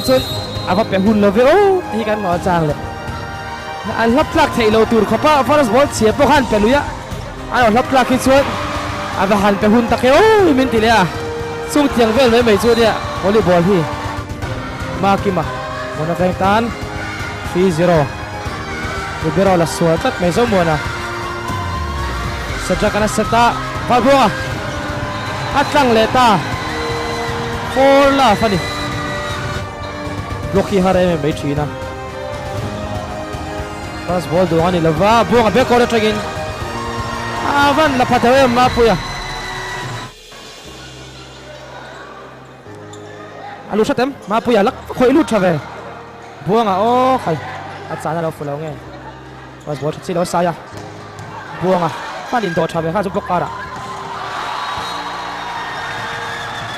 chuan a va pe hun lo ve aw tih hi kan ngaw chang leh. An hlap tlak theih lo tur khawpa first ball chhia pawh khan pe lui a, a lo hlap tlak hi chuan a va han pe hun tak e aw min ti leh a, chung thiang vel mai mai chu nia volleyball hi Makima Mona veng tan 3-0 Libero la sual tlat mai Zomuana Sadrach an a set a, Valbuanga a tlang leh ta, 4 love a ni. Block hi har em em mai thin a. First ball duang a ni lova, Buanga backcourt atangin a van la pha theuh em Mapuia. A lu hrat em Mapuia lak khawih lut tha ve. Buanga aw khai a chana lo fu lo nge. First ball tha chi lo sai a. Buanga fan in dawh tha ve kha chu block karah.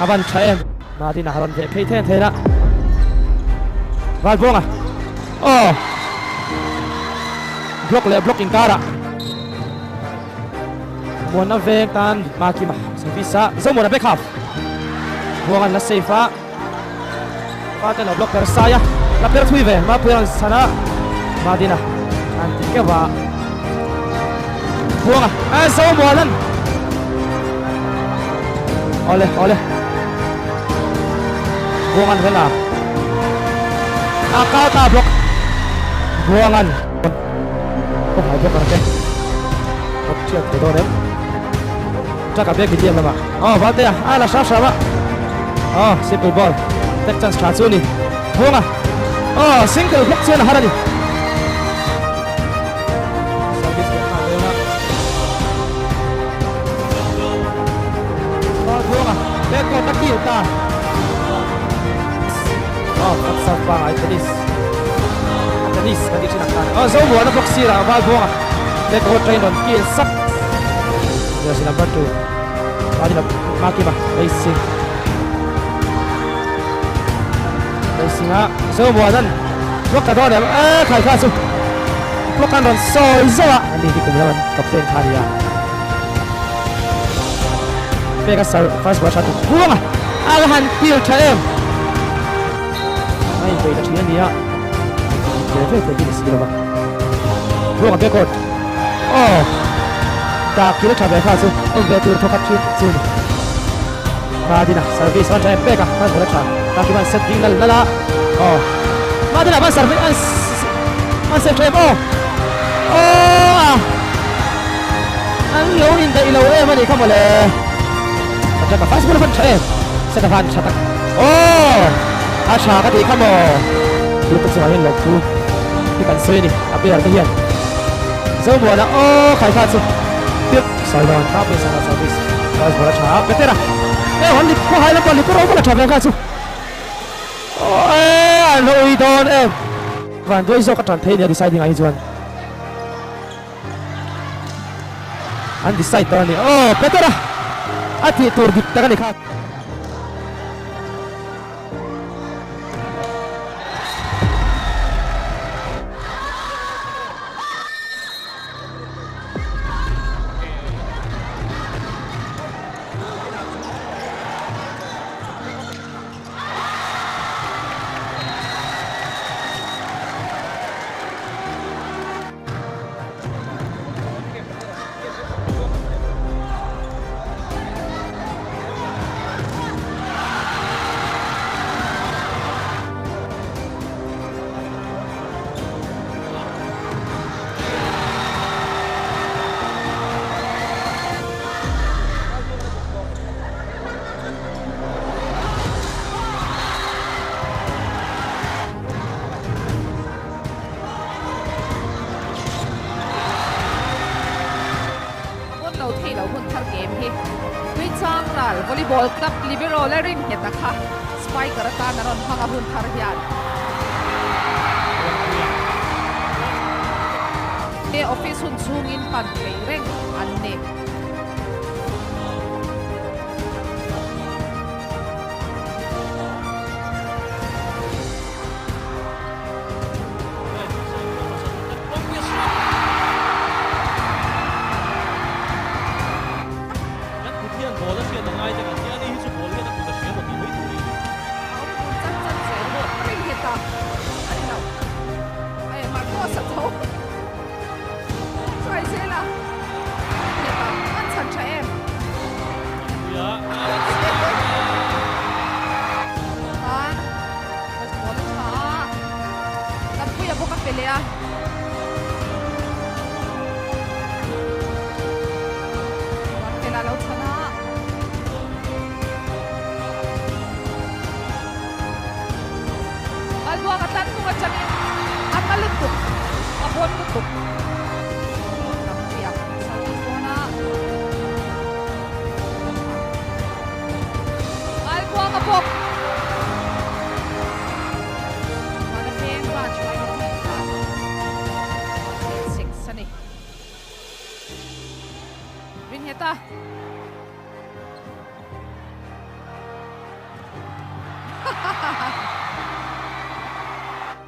A van tha em. Madina a rawn veh phei then then a. Val Buanga aw block leh block inkarah Muana veng tan Makima service a Zomuana back half. Buanga an la safe a. Fate lo block per sai a, la per thui ve Mapuia rawn chhan a, Madina an ti keuh a, Buanga a zo mual an Awle awle Buangan vela a kal ta block Buangan ko hai block ar te block thiat thei dawn em Truck a bag medium lamah aw Valtea a la hram hram a aw simple ball take chance tha chu a ni Buanga aw single block chuan a har a ni Service leh nghal dawn a Val Buanga back court a kill ta aw cut serve pangai tennis a tennis kan tih thin ang khan aw Zomuana block sirah Val Buanga back court train rawn kill sak Jersey number 2 Madina Makima Racing Racing a Zomuanan block ta dawn em e khai kha chu block an rawn sawi zo a ani hi kum lam an captain kha nia pek a sar first ball tha buanga a la han kill tha em a inbei ta thin a nia ve ve thei hi ni si lova buanga backcourt Aw, dak kil tha ve kha chu awm ve tur thawkhat thin chu ni. Madina service an tha em pek a, an vawrh a tha. Takiman set ding nal nal a, aw. Madina van service an an set tha em aw. Aw a. An lo indaih lo em a nih kha mawle. Ataka fast ball a van tha em. Set a van tha tak. Aw, a tha ka tih kha maw. Lutuk chungah hian lo thu hi kan sawi a ni, a player te hian. Zomuana aw khai kha chu pip sawi dawn ta pawisa na service first ball a tha a Petera e han lip khaw hai lampa lip ro ball a tha ve kha chu aw e an lo ui dawn em van duai zawk a tan thei nia deciding ah hi chuan an decide dawn a ni aw Petera a tih tur dik tak a ni kha. Hun lo thei lo hun thar game hi Tuichang ral volleyball club libero leh rinnghet a kha spiker atan a rawn hmang a hun thar hian. He office hun chhungin pan thei reng an ni. Kan kut hian ball a hriat a ngai te kan tia, ani hi chu ball hian a kut a hria maw tih mai tur hi. A awm dun chat chat zel bawk. atangin a na lutuk, a bawn lutuk. Dampuia service dawna Valbuanga bawk. Vana peng branch yma team tan 6 a ni. Ringheta.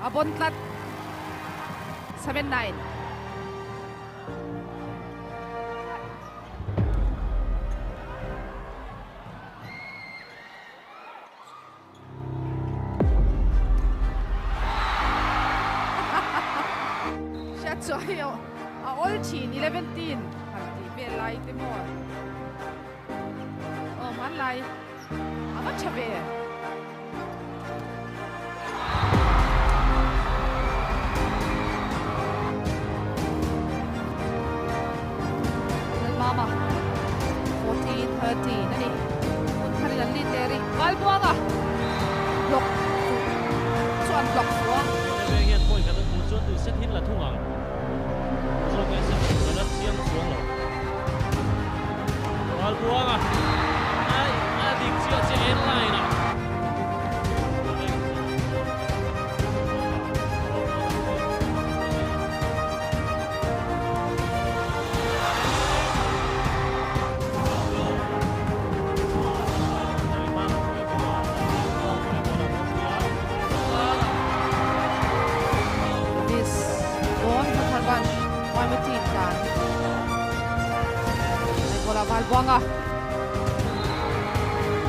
A bon tlat. 7-9. Hriat chu a hei a awl thin 11 tin han tih vel lai te maw aw hmanlai a va tha ve. Lalmama 14 13 a ni. Hun tharin an lead leh rih. Valbuanga block fuh chu an block fuh a. Veng hian point khat an hmuh chuan duh set hin la thung ang. Zawk leh set chu la chiang chuang lo. Valbuanga ai a dik chiah chiah en line ah. This dawn Pathar Bunch yma team tan Bola Valbuanga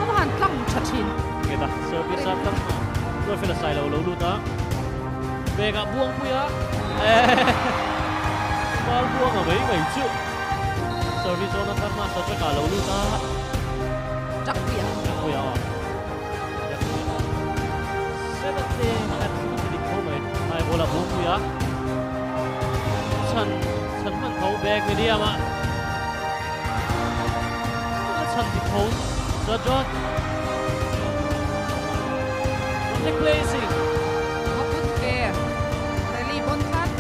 a va han tlang tha thin. Ngeta service a tlang Ruatfela Sailo lo lut a. Bag ah buangpui a. Valbuanga mai mai chu. Service zawn a thar hma sa chaka lo lut a. Chakpuia. Chakpuia aw. Chakpuia. Seven te at ti dik tho mai. Ai bola buangpuia. Chhan chhan hman tho bag medium a. Chhan dik tho. Sajot. Contact placing. Maput ve. Rally bon tlat.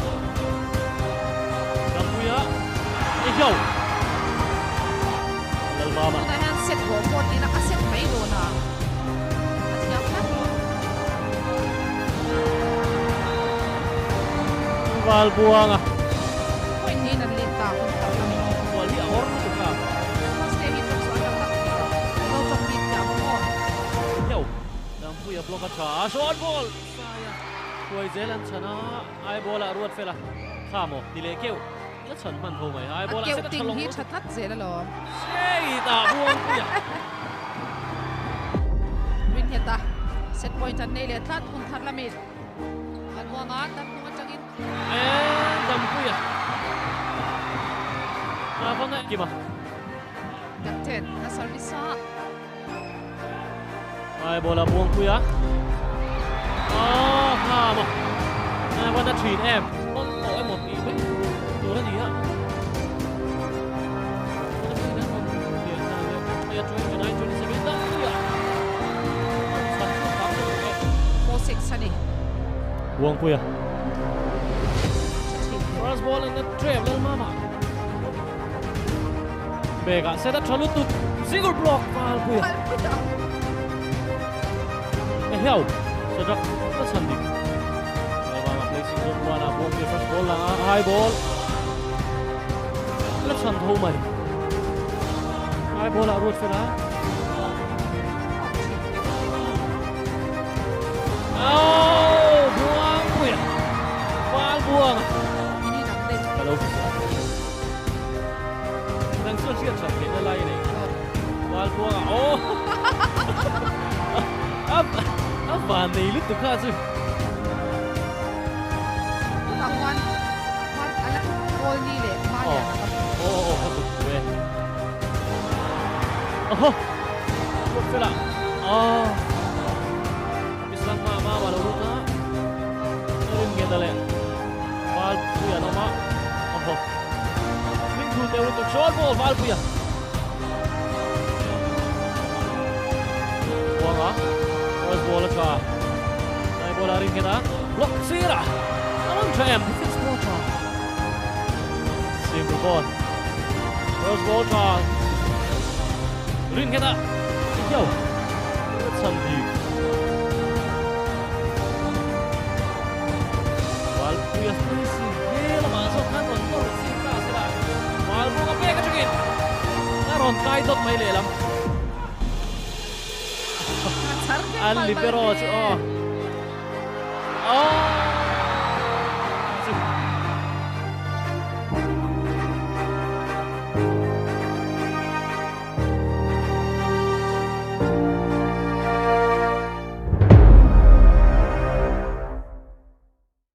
Chakpuia. Ei hiau. Lalmama. Tunah hian set rawh pawh tiin a set mai dawn a. A thiam tlat. Valbuanga. Point niin an lead ta hun thar lamin. Ball hi a awr lutuk a. First day hi tawk chu a tak tak tih lo. Lo tawk bik thiam ang aw. Hiau. Dampuia block a tha a. Short ball. Saia. Hruai zel an chhan a. Ai ball ah ruat fel a. Kha maw ti leh keuh. La chhan hman ho mai. Ai A ball ah keuh set a tha ting lawng hi lutuk. tha tlat zel alawm. Sei ta Buangpuia. Rinheta set point an nei leh tlat hun thar lamin. An huanga tan hnung atangin. Eh Dampuia. A va ngaih kima. Captain a service a. Ai ball ah Buangpuia. Ah ha maw. A va na thin em. Pawn tawh emaw tih vek tur a ni a. 4-6 a ni. Buangpuia. First ball in the trap Lalmama. Bag ah set a tha lutuk. Single block Valpuia. Valpuia. E hiau. Sadak a chhan dik. Lalmama placing zone 1 ah Buangpuia first ball lang a high ball. La chhan tho mai. High ball ah ruat fel a. Oh, Buangpuia. Valbuanga. Ka lo hmu a. Nang chuan hriat that theihna lai a nei. Valbuanga. Oh! A a van nei lutuk kha chu. Tunah khuan Mark a la kawl ni leh hma lian a ka hmu. Aw aw ka kut ve. Aw Ruat fela. Aw Islam hma hma lo lut a. Rin nge ta le. Valpuia an awm a. Aw Ring thu teu lutuk short ball Valpuia. Buanga first ball a tha. Nai ball a ring nge ta. Block sir a, a rawn tha em? Defense ball tha. Simple ball. First ball tha. Rin nghet a. Yo. Chhan bik. Valpuia Stacy he lamah zawk khan rawn nawr ching ta se la. Valbuanga pek atangin a rawn kai dawt mai lehlam. An libero chu aw.